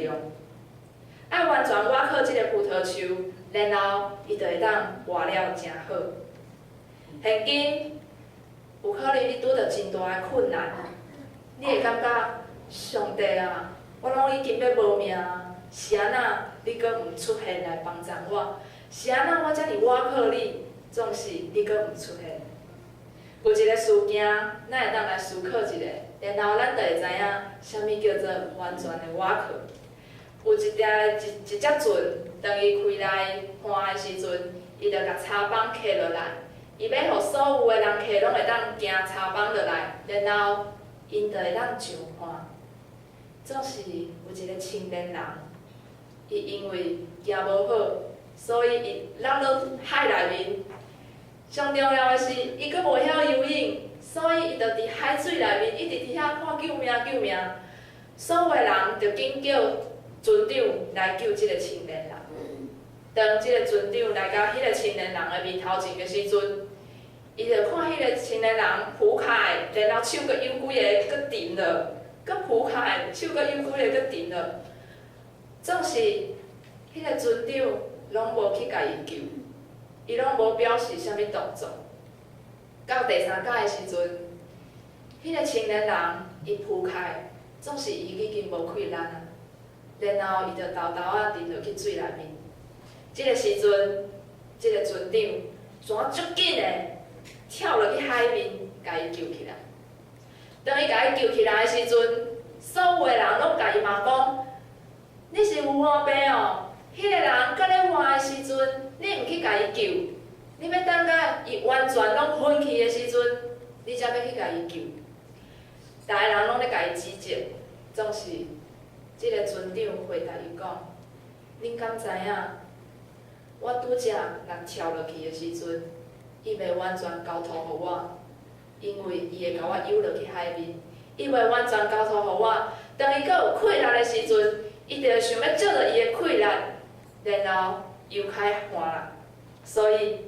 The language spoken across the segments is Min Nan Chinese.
量。愛完全倚靠這个葡萄樹，然後伊就會當活了誠好。現今有可能你拄著真大的困難，你會感覺上帝啊，我攏已經欲無命啊，是按怎你閣毋出現來幫助我？是按怎我遮爾倚靠你，總是你閣毋出現？有一个事件，咱會當來思考一下，然後咱就會知影啥物叫做完全的倚靠。有一條一一隻船，當伊開來岸的時陣，伊就共柴枋磕落來，伊欲予所有的人客攏會當行柴枋落來，然後𪜶就會當上岸。總是有一个青年人，伊因為行無好，所以伊落落海內面。上重要的是，伊閣袂曉游泳，所以伊就佇海水內面一直佇遐喊救命救命。所有的人就緊叫船長來救這个青年人。當這个船長來到彼个青年人的面頭前的時陣，伊就看彼个青年人浮開，然後手閣有幾个閣沉落，閣浮開，手閣有幾个閣沉落。總是彼个船長攏無去共伊救，伊攏無表示啥物動作。到第三擺的時陣，彼个青年人伊浮開，總是伊已經無氣力啊，然後伊就沓沓仔沉落去水內面。這个時陣，這个船長怎足緊的跳落去海面，共伊救起來。當伊共伊救起來的時陣，所有的人攏共伊罵講：你是有毛病哦！彼个人閣咧活的時陣，你毋去共伊救，你欲等到伊完全攏昏去的時陣，你才欲去共伊救。逐个人攏咧共伊指責，總是這个船長回答伊講：恁敢知影？我拄才若跳落去的時陣，伊袂完全交託予我，因為伊會共我游落去海面。伊袂完全交託予我，當伊閣有氣力的時陣，伊就會想欲藉著伊的氣力，然後游開岸啦。所以，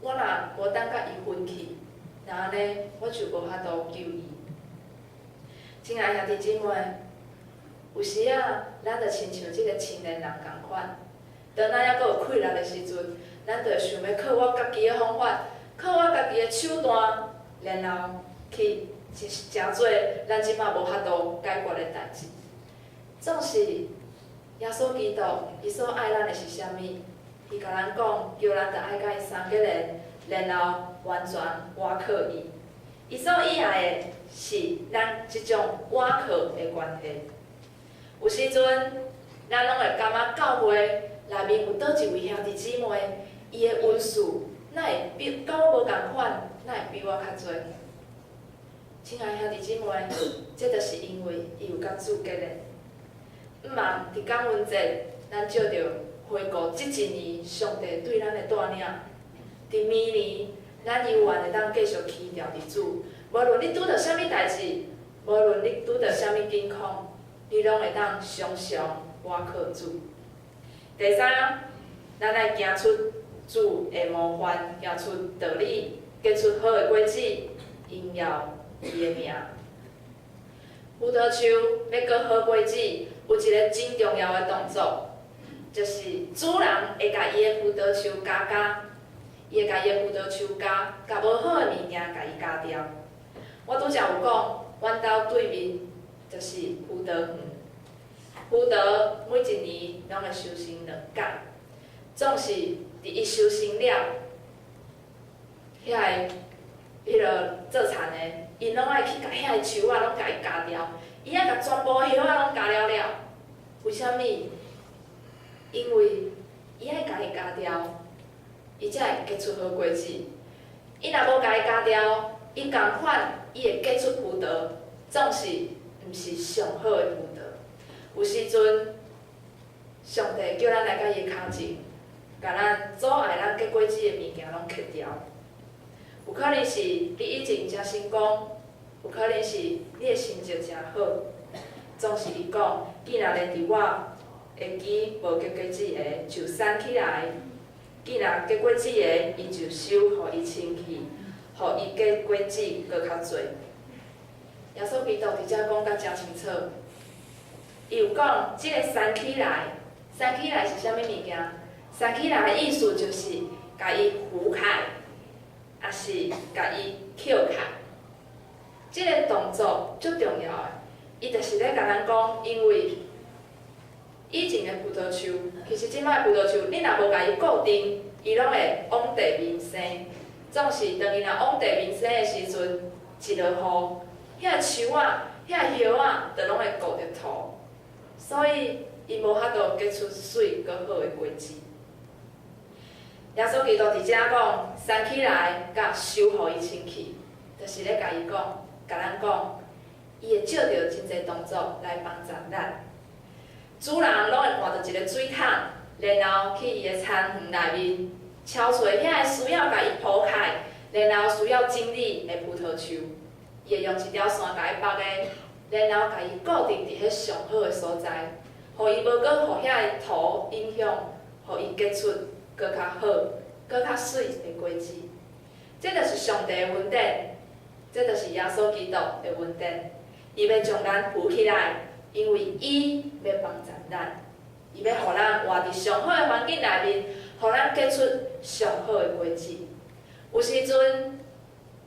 我若無等甲伊昏去，那按呢，我就無法度救伊。親愛兄弟姊妹，有時仔，咱就親像這个青年人仝款，當咱猶閣有氣力的時陣，咱就會想欲靠我家己的方法，靠我家己的手段，然後去成做咱這擺無法度解決的代誌。總是耶穌基督，伊所愛咱的是啥物？伊共咱講，叫咱著愛佮伊相結連，然後完全倚靠伊。伊所喜愛的是咱這種倚靠的關係。有時陣，咱攏會感覺教會內面有佗一位兄弟姊妹，伊的恩賜哪會比佮我無仝款，哪會比我較濟？親愛兄弟姊妹，這就是因為伊有佮主結連。毋茫佇感恩節，咱借著回顧這一年上帝對咱的帶領。佇明年，咱猶原會當繼續期待佇主。無論你拄著啥物代誌，無論你拄著啥物境況，你攏會當常常倚靠主。第三，咱愛行出主的模範，行出道理，結出好的果子，榮耀伊的名。葡萄樹欲結好果子，有一个真重要的動作，就是主人會共伊的葡萄樹剪剪，伊會共伊的葡萄樹剪，共無好的物件共伊剪掉。我拄才有講，阮兜對面就是葡萄園，葡萄每一年攏會收成兩擺，總是佇伊收成了，遐个彼个做田的，𪜶攏愛去共遐个樹仔攏共伊鉸掉，伊愛共全部葉仔攏鉸了了。為啥物？因為伊愛共伊鉸掉，伊才會結出好果子。伊若無共伊鉸掉，伊仝款伊會結出葡萄，總是毋是上好的葡萄。有時陣，上帝叫咱來佮伊跤前，共咱阻礙咱結果子的物件攏去掉。有可能是你以前誠成功，有可能是你的成績誠好，總是伊講，既然連佇我的枝無結果子的，就刪起來；既然結果子的，伊就收，予伊清去，予伊結果子閣較濟。耶穌基督佇遮講甲誠清楚，伊有講，這个閂起來，閂起來是啥物物件？閂起來的意思就是共伊扶開，抑是共伊抾開。這个動作足重要的，伊就是咧共咱講，因為以前的葡萄樹，其實這擺的葡萄樹，你若無共伊固定，伊攏會往地面生。總是當伊若往地面生的時陣，一落雨，遐樹仔、遐葉仔，就攏會糊著土，所以伊無法度結出媠閣好的果子。耶穌基督佇遮講，閂起來，佮修予伊清氣，就是咧共伊講，共咱講，伊會藉著真濟動作來幫助咱。主人攏會看著一个水桶，然後去伊的田園內面，敲揣遐个需要共伊鋪開，然後需要整理的葡萄樹，伊會用一條線共伊縛的，然後共伊固定佇彼上好的所在，予伊無閣予遐个土影響，予伊結出閣較好、閣較媠的果子。這就是上帝的恩典，這就是耶穌基督的恩典。伊欲將咱扶起來，因為伊欲幫助咱，伊欲予咱活佇上好的環境內面，予咱結出上好的果子。有時陣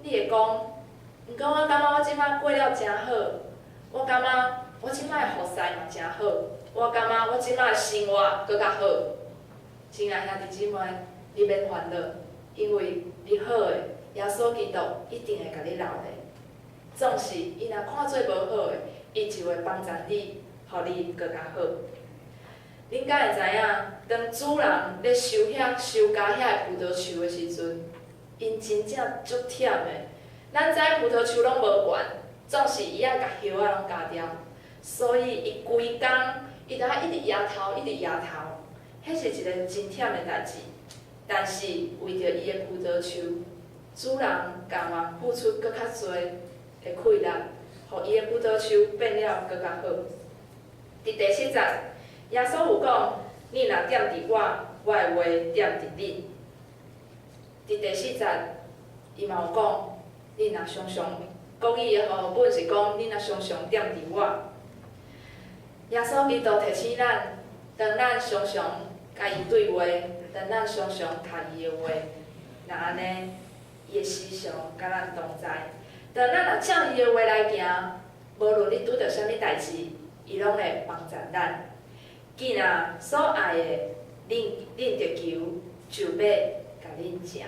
你會講，毋過我感覺我這擺過了誠好，我感覺我這擺的服侍嘛誠好，我感覺我這擺的生活閣較好。親愛兄弟姊妹，你免煩惱，因為你好的，耶穌基督一定會共你留咧。總是伊若看做無好的，伊就會幫助你，予你閣較好。恁敢會知影，當主人咧收遐收割遐个葡萄樹的時陣，𪜶真正足忝的。咱知葡萄樹攏無懸，總是伊愛共葉仔攏鉸掉，所以伊規工伊著愛一直搖頭，一直搖頭，彼是一個真忝的代誌。但是為著伊的葡萄樹，主人甘願付出閣較濟的氣力，予伊的葡萄樹變了閣較好。佇第七節，耶穌有講：恁若踮佇我，我的話踮佇恁。佇第四節，伊嘛有講：恁若常常國語的和合本是講：恁若常常踮佇我。耶穌基督提醒咱，當咱常常共伊對話，當咱常常讀伊的話，若按呢，伊會時常佮咱同在。當咱若照伊的話來行，無論你拄著啥物代誌，伊攏會幫助咱。囝仔所愛的，恁恁著求，就欲共恁成。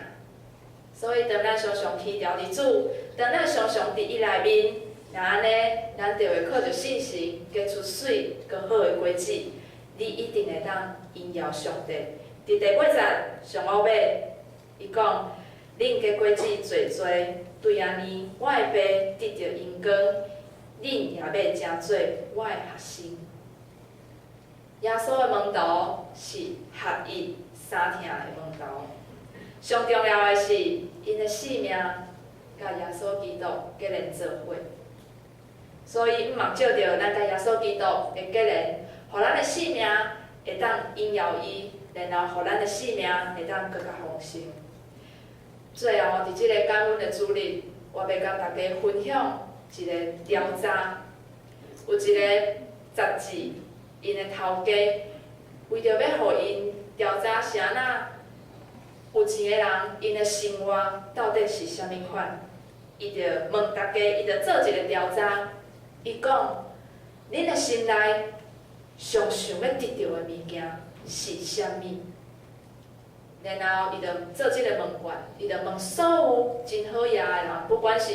所以，當咱常常倚牢佇主，當咱常常佇伊內面，若按呢，咱就會靠著信心結出媠閣好的果子。你一定會當榮耀上帝。佇第八節上後尾，伊講：恁結果子濟濟，對按呢，我的爸得著榮光，恁也欲成做我的學生。耶穌的門徒是合一相疼的門徒。上重要的是，𪜶的性命佮耶穌基督結連做伙。所以，毋茫藉著咱佮耶穌基督的結連，予咱的性命會當榮耀伊，然後予咱的性命會當閣較豐盛。最後，佇這个感恩的主日，我欲佮大家分享一个調查。有一个雜誌，𪜶的頭家為著欲予𪜶調查是按怎有錢的人，𪜶的生活到底是啥物款，伊就問大家，伊就做一个調查。伊講：恁的心內上想欲得著的物件是啥物？然後伊就做這个問卷，伊就問所有真好額的人，不管是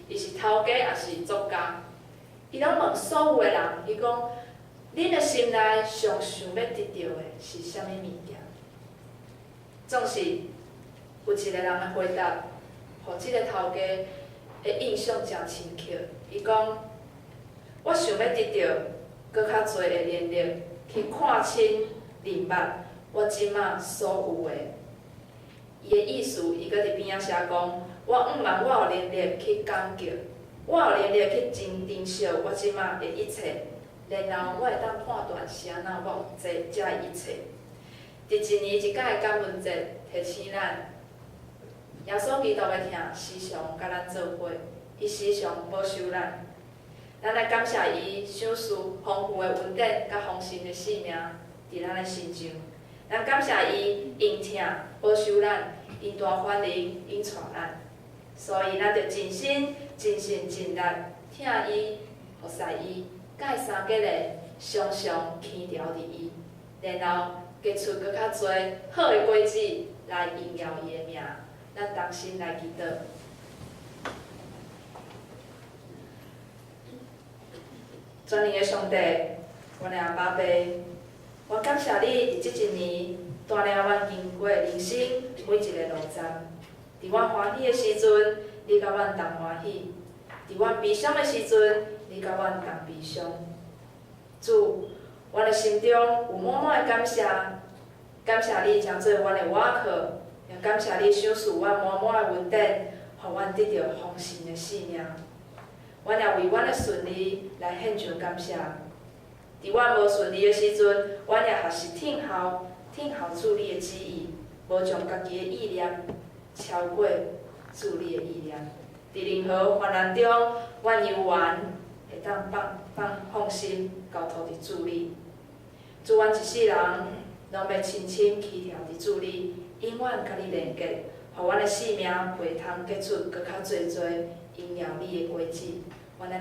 伊是頭家抑是作家，伊攏問所有的人，伊講：恁的心內上想欲得著的是啥物物件？總是有一個人的回答，予這个頭家的印象誠深刻。伊講：我想欲得著閣較濟的能力，去看清、認捌我這馬所有的。伊的意思，伊閣佇邊仔寫講：我向望我有能力去感激，我有能力去真珍惜我這馬的一切，然後我會當判斷是按怎我有這這一切。佇一年一擺的感恩節，提醒咱，耶穌基督的疼時常佮咱做伙，伊時常保守咱。咱來感謝伊賞賜豐富的恩典佮豐盛的性命佇咱的身上。咱感謝伊用疼保守咱，用大權能引帶咱。所以咱就盡心、盡性、盡力疼伊、服侍伊，佮伊相結連，常常牽牢佇伊，然後結出閣較濟好的果子來榮耀伊的名。咱同心來祈禱。全能的上帝，阮的阿爸父，我感謝你佇這一年帶領阮經過人生每一个路站。佇阮歡喜的時陣，你佮阮同歡喜；佇阮悲傷的時陣，你佮阮同悲傷。主，阮的心中有滿滿的感謝，感謝你成做阮的倚靠，也感謝你賞賜阮滿滿的恩典，予阮得著豐盛的性命。阮也為阮的順利來獻上感謝。佇阮無順利的時陣，阮也學習聽候，聽候主你的旨意，無將家己的意念超過主你的意念。佇任何患難中，阮猶原會當放放放心交託佇主你。主，阮一世人攏欲深深倚牢佇主你，永遠佮你連結，予阮的性命袂通結出閣較濟濟榮耀你的果子。阮按呢。